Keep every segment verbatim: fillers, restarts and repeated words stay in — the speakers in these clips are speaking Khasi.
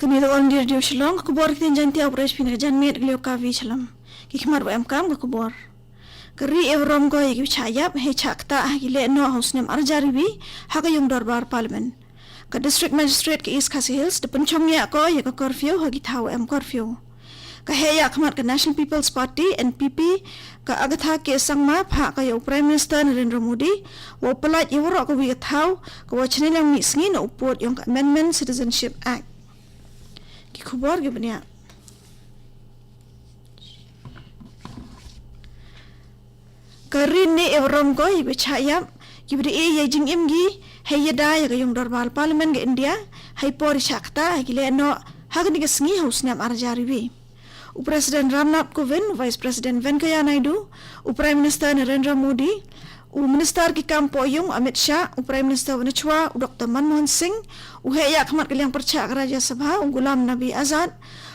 Kane ka All India Radio Shillong, ka khubor ktien Jaiñtia, u pyrshah phi na ka janmiet, ka Lioka Vi Shalom. Ki khmat ba em kam ka khubor. Ka ri e burom ko ïa ki ba shah ïap, hei shah ktah ha ki lehnoh ha u snem ar hajar arphew, ha ka Yung Dorbar Parliament. Ka District Magistrate ka East Khasi Hills da pynshong ïa ko ïa ka curfew ha ki thaw em curfew. Ka heh ïa khmat ka National People's Party, N P P, ka Agatha K Sangma, phah ka ïa u Prime Minister Narendra Modi, wow pyllait ïa waroh kawi ka thaw, ka wa shaneng mih sngi na u pud yong ka Amendment Citizenship Act. Ki khubor ki bniah. Ka ri ne e burom ko ïa ki ba shah ïap, ki ba da e ïa jingim ki, hei ïada ïa ka Yung Dorbar Parliament ka India, hei por i shah ktah ha ki lehnoh, ha kane ka sngi ha u snem ar hajar arphew. U President Ramnath Kovind, u Vice President Venkaiah Naidu, u Prime Minister Narendra Modi, u Minister ki kam poh yung Amit Shah, u Prime Minister wa na shwa, u Doctor Manmohan Singh, u heh ïa khmat ka liang pyrshah ka Rajya Sabha, u Ghulam Nabi Azad,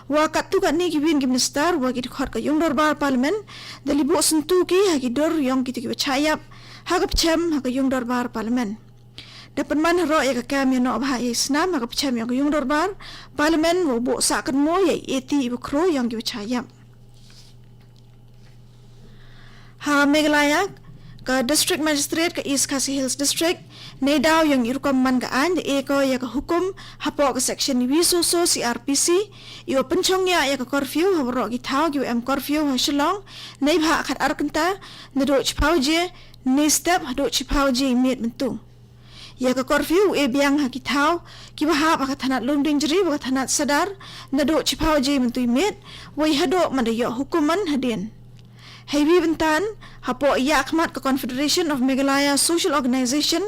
wa katto katne ki win ki minister, wa ki dkhot ka Yung Dorbar Parliament, da li buh syntu ki ha ki dur yong kito ki ba shah ïap, ha ka pyrshah, ha ka Yung Dorbar Parliament. Da pynman haroh ïa ka kam ïa noh bha ïa i snam, ha ka pyrshah yong ka Yung Dorbar Parliament, wow buh sah kynmaw ïa i eighty i ba khro yong ki ba shah ïap. Ha Meghalaya, ka District Magistrate ka East Khasi Hills District, neidaw yong i rukom man ka aiñ da e ko ïa ka hukum, hapoh ka Section wi so so C R P C, i wa pynshong ïa ïa ka curfew, ha waroh ki thaw ki wa em curfew ha Shillong, neibhah khat ar kynta, naduh shiphew je, ne step, haduh shiphew je i miet mynta. Ïa ka curfew u e biang ha ki thaw, ki wa hap ha ka thanat Lumdiengjri, wa ka thanat Sadar, naduh shiphew je mynta i miet, wei haduh man da ïoh hukum man hadien. Hei wi bynta, hapoh ïa khmat ka Confederation of Meghalaya Social Organization,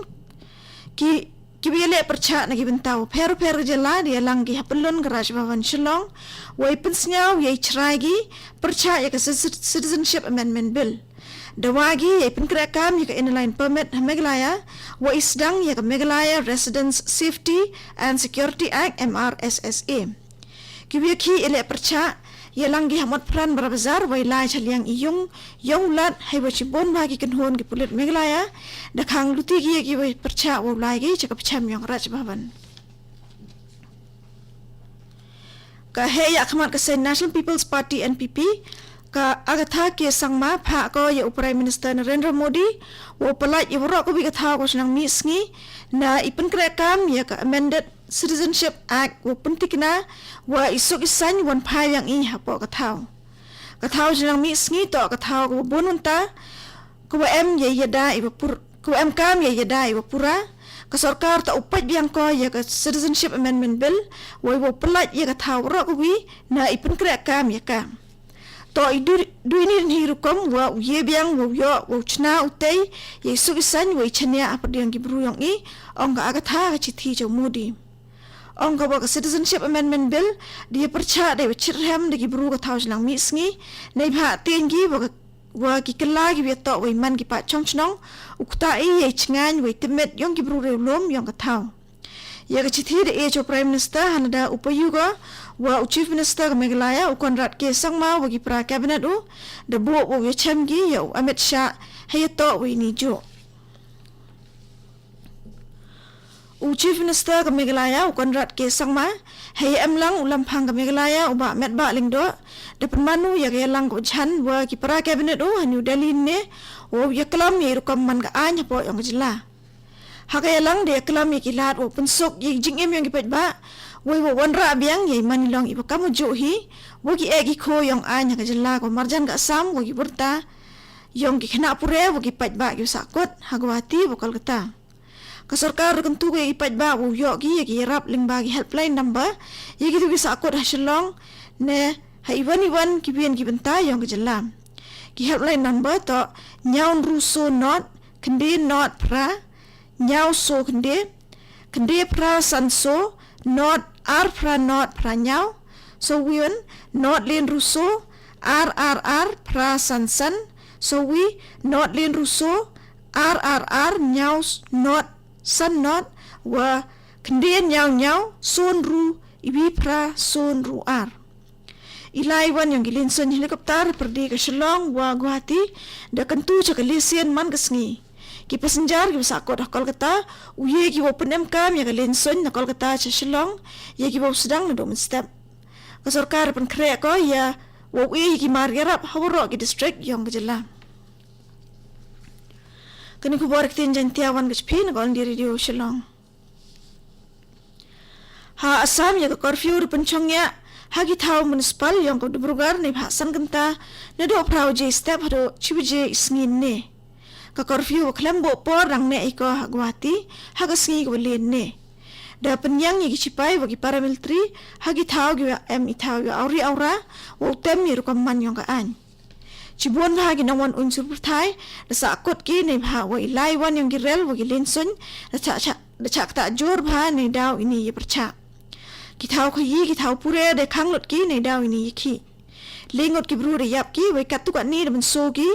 ki, ki wa ïaleh pyrshah na ki bynta wa pher pher ka jylla da ïalang ki ha pylun ka Raj Bhavan Shillong, wei pynsngew ïa i chrai ki, pyrshah ïa ka Citi-, Citizenship Amendment Bill. Da wa ki ïa i pynkreh kam ïa ka Inner Line Permit ha Meghalaya, wa i sdang ïa ka Meghalaya Residents Safety and Security Act, M R S S A. Ki wa ki ïaleh pyrshah, ïalang ki ha Motphran Barabazar, wei lai sha liang i yung, yong u Lat, hei wa shibun bha ki kynhun ki pulit Meghalaya, da khang luti ki ïa ki wa pyrshah wow lai ki, sha ka pyrshah yong Raj Bhavan. Ka heh ïa khmat ka seng National People's Party, N P P, ka Agatha K Sangma, phah ko ïa u Prime Minister Narendra Modi, wow pyllait ïa waroh kawi ka thaw ka shaneng mih sngi, na i pynkreh kam ïa ka Amended Citizenship Act wa pyntikna, wa i suk i saiñ wan phai yong i hapoh ka thaw. Ka thaw shaneng mih sngi toh ka thaw ka wa bun mynta, ka wa em ïa ïada i wa pur-, ka wa em kam ïa ïada i wa pura, ka sorkar ta u peit biang ko ïa ka Citizenship Amendment Bill, wei wow pyllait ïa ka thaw waroh kawi, na i pynkreh kam ïa ka. Toh i du-, du ini dang hi rukom, wa u ïe biang, wa u ïoh, wa u chna u tei, ïa i suk i saiñ, wa i chaniah hapdeng ki bru yong i, ong ka Agatha ha ka shithi sha u Modi. Ong ka wa ka Citizenship Amendment Bill, da ïa pyrshah da i wa shitrhem da ki bru ka thaw shaneng mih sngi, neibhah teng ki wa ka wa ki kylla ki wa ïatoh wa i man ki paid shong shnong, u ktah i ïa i chngaiñ wa i tipmit yong ki bru riewlum yong ka thaw. Ïa ka shithi da e sha u Prime Minister ha lada u paidbah, wa u Chief Minister ka Meghalaya, u Conrad K Sangma, wa ki para Cabinet u, da buh wa u ïa chem ki ïa u Amit Shah, hei ïatoh wa i ni juh. U Chief Minister ka Meghalaya, u Conrad K Sangma, hei em lang u Lamphang ka Meghalaya, u Bah Metbah Lyngdoh, da pynman u ïa ka ïalang ka wa jan wa ki para Cabinet u ha New Delhi ne, wa u ïa klam ïa i rukom man ka aiñ hapoh yong ka jylla. Ha ka ïalang da ïa klam ïa ki lad wa u pynsuk ïa i jingim yong ki paidbah, wei wa u wanrah biang ïa i man i long i wa kam u juh hi, wa ki eh ki kho yong aiñ ha ka jylla ka wa marjan ka Assam, wa ki wyrta, yong ki khynnah pule, wa ki paidbah ki wa sahkut, ha Guwahati, wa Kolkata. Ka sorkar da kyntu ka ïa ki paidbah wow ïoh ki ïa ki ïarap lyngba ki helpline number, ïa ki tu ki sahkut ha Shillong, ne ha iwan iwan ki win ki bynta yong ka jylla. Ki helpline number toh, hynñiew hynriew so nod, khynde nod phra, hynñiew so khynde, khynde phra san so, nod ar phra nod phra hynñiew, so wi wan, nod le hynriew so, ar ar ar phra san san, so wi, nod le hynriew so, ar ar ar hynñiew s-, nod san nod, wa khynde hynñiew hynñiew, so hynriew, iwi phra, so hynriew ar. I lai wan yong ki linsong helicopter, pyrdi ka Shillong, wa Guwahati, da kyntu sha ka lesien man ka sngi. Ki passenger kiba sahkut ha Kolkata u ïa kiba u pynemkam ïa ka lieng suiñ na Kolkata sha Shillong ïa kiba u sdang naduh mynstep. Ka sorkar pynkhreh ko ïa wow ïa ki mar ïarap ha waroh ki district ïong ka jylla. Kane ka khubor ktien Jaiñtia wan ka jong phi na ka All India Radio Shillong. Ha Assam ïa ka curfew da pynshong ïa ha ki thaw municipal ïong ka Dibrugarh neibhah san kynta naduh phra baje step haduh shi baje sngi ne. Ka curfew ba khlem buh por dang neh ïa ka ha Guwahati ha ka sngi kaba leit ne. Da pynïang ïa ki sipai wa ki paramilitary ha ki thaw kiwa em i thaw ïa awri awra wow tem ïa rukom man ïong ka aiñ. Shibun bha ki nongwan uiñ sur pyrthai da sahkut ki neibhah wa i lai wan ïong ki rel wa ki lieng suiñ da chah chah da chah ktah jur bha neidaw ini ïa pyrchah. Ki thaw khaïi ki thaw pure da khang lut ki neidaw ini ïa khih. Lyngngut ki bru da ïap ki wei katto katne da mynsaw ki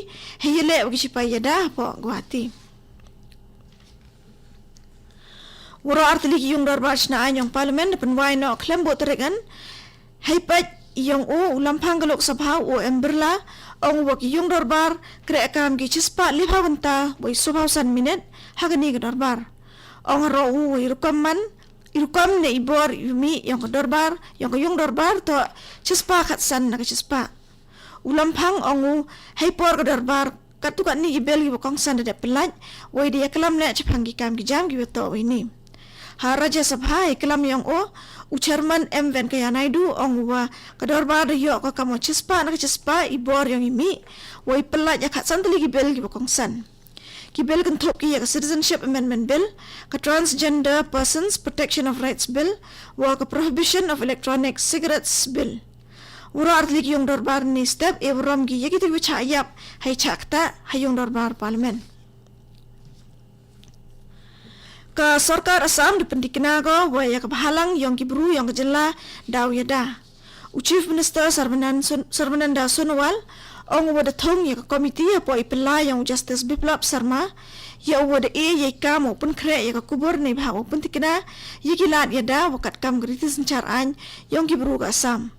hei ïaleh wa ki sipai ïada hapoh Guwahati. Waroh artylli ki ïung dorbar shna aiñ ïong Parliament da pynwai noh khlem buh tarik an. Hei peit ïong u u lamphang ka Lok Sabha u Om Birla ong u wa ki ïung dorbar kreh kam ki chispah liphaw kynta wei sawphaw san minit ha kane ka dorbar. Ong haroh u wei rukom man i rukom ne i bor i mih ïong ka dorbar ïong ka ïung dorbar toh chispah khatsan na ka chispah. U lamphang ong u hei por ka dorbar katto katne ki bill kiwa kongsan da dep pyllait wei da ïaklam leh chaphang ki kam ki jam kiwa toh wei ni. Ha Rajya Sabha hei klam ïong u u chairman M Venkaiah Naidu ong u wa ka dorbar da ïoh ka kam wa chispah na ka chispah i bor ïong i mih wei pyllait ïa khatsan tylli ki bill kiwa kongsan. Ki bill kynthup ki ïa ka Citizenship Amendment Bill, ka Transgender Persons Protection of Rights Bill wa ka Prohibition of Electronic Cigarettes Bill. Waroh artylli ki ïung dorbar ne step e burom ki ïa kito kiwa chah ïap hei chah ktah ha ïung dorbar Parliament. Ka sorkar Assam da pyntikna ko wa ïa ka bhalang ïong ki bru ïong ka jylla daw ïada. U Chief Minister Sarbanan Son-, Sarbananda Sonowal ong u wa da thung ïa ka komiti hapoh i pynlai ïong u Justice Biplab Sarma ïa u wa da e ïa i kam u pynkhreh ïa ka kubur neibhah u pyntikna ïa ki lad ïada wa katkam ka riti synshar aiñ ïong ki bru ka Assam.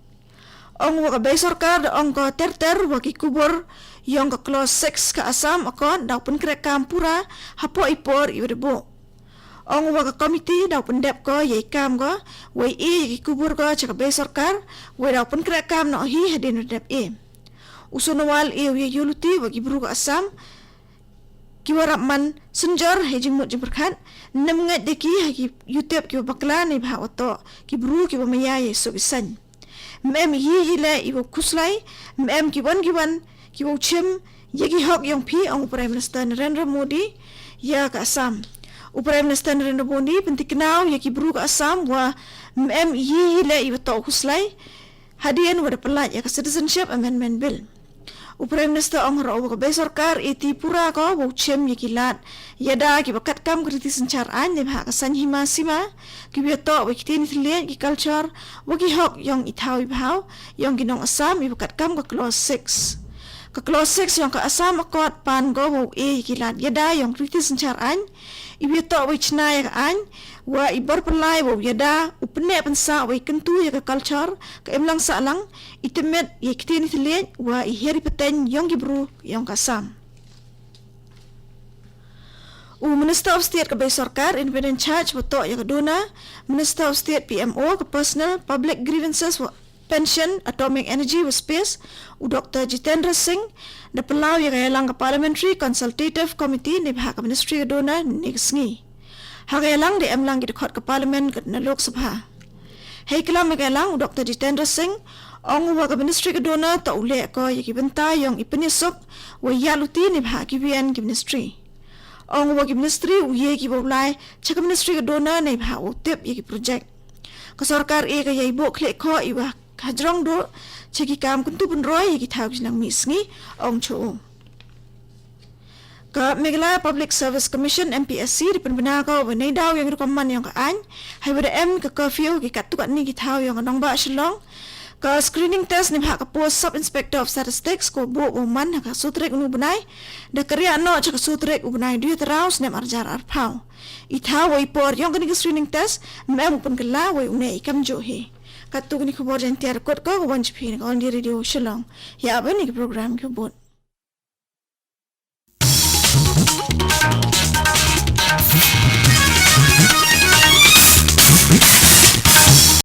Ong u wa ka bei sorkar da ong ko ter ter wa ki kubur ïong ka Clause six ka Assam Accord daw pynkhreh kam pura hapoh i por i wa da buh. Ong u wa ka komiti daw pyndep ko ïa i kam ko wei e ïa ki kubur ko cha ka bei sorkar wei daw pynkhreh kam noh hi hadien wa da dep e. U Sonowal e u ïa ïuhluti wa ki bru ka Assam kiwa rap man synjor hei jingmut jingpyrkhat nym ngeit da ki ha ki ïutip kiwa bakla neibhah wa toh ki bru kiwa maya ïa i suk i saiñ. Ym em i hi i leh i wow khuslai, ym em ki wan ki wan ki wow chim ïa ki hok ïong phi, ong u Prime Minister Narendra Modi ïa ka Assam. U Prime Minister Narendra Modi pyntikna u ïa ki bru ka Assam wa ym em i hi i leh i wa toh khuslai hadien wa da pyllait ïa ka Citizenship Amendment Bill. U Prime Minister ong haroh u wa ka bei sorkar e ti pura ko wow chim ïa ki lad ïada kiwa katkam ka riti synshar aiñ neibhah ka saiñ hima sima kiwa toh wa ki ktien i thylliej, ki culture wa ki hok ïong i thaw i bhaw ïong ki nong Assam iwa katkam ka Clause six. Ka Clause six ïong ka Assam Accord pan ko wow e ïa ki lad ïada ïong riti synshar aiñ iwa toh wa i chna ïa ka aiñ wa i bor pynlai wow ïada, u pynneh pynsah wa i kyntu ïa ka culture, ka imlang sahlang, i tymmen ïa i ktien i thylliej wa i hiar i pateng ïong ki bru ïong ka Assam. U Minister of State ka bei sorkar, Independent Charge wa toh ïa ka DoNER, Minister of State P M O ka Personal, Public Grievances wa Pension, Atomic Energy wa Space, u Doctor Jitendra Singh da pynlaw ïa ka ïalang ka Parliamentary Consultative Committee neibhah ka Ministry ka DoNER ne ka sngi. Ha ka ïalang da em lang ki dkhot ka Parliament ka na Lok Sabha. Hei klam ha ka ïalang u Doctor Jitendra Singh ong u wa ka Ministry ka DoNER toh u leh ko ïa ki bynta ïong i pynïasuk wa ïaluti neibhah ki wien ki ministry. Ong u wa ki ministry u ïa ki wow lai cha ka Ministry ka DoNER neibhah wow tip ïa ki project. Ka sorkar e ka ïa i buh khlieh khoh iwa hajrong duh cha ki kam kyntu pynroi ïa ki thaw ki jingnang mih sngi, ong cha u. Ka Meghalaya Public Service Commission, M P S C, da pynbna ko wa neidaw ïong rukom man ïong ka aiñ hei wa da em ka curfew ki katto katne ki thaw ïong ka nongbah Shillong. Ka screening test neibhah ka post Sub Inspector of Statistics ko buh wa man ha ka sutrik u bnai da ka riak noh cha ka sutrik u bnai Duitaraw snem arjar arphaw. I thaw wa i por ïong kane ka screening test ym em u pynkylla wa u ne i kam juh hi. Katto kane ka khubor Jaiñtia kut ko ka wan cha phi na ka All India Radio Shillong. Ïa ban ïa ka program ka bud.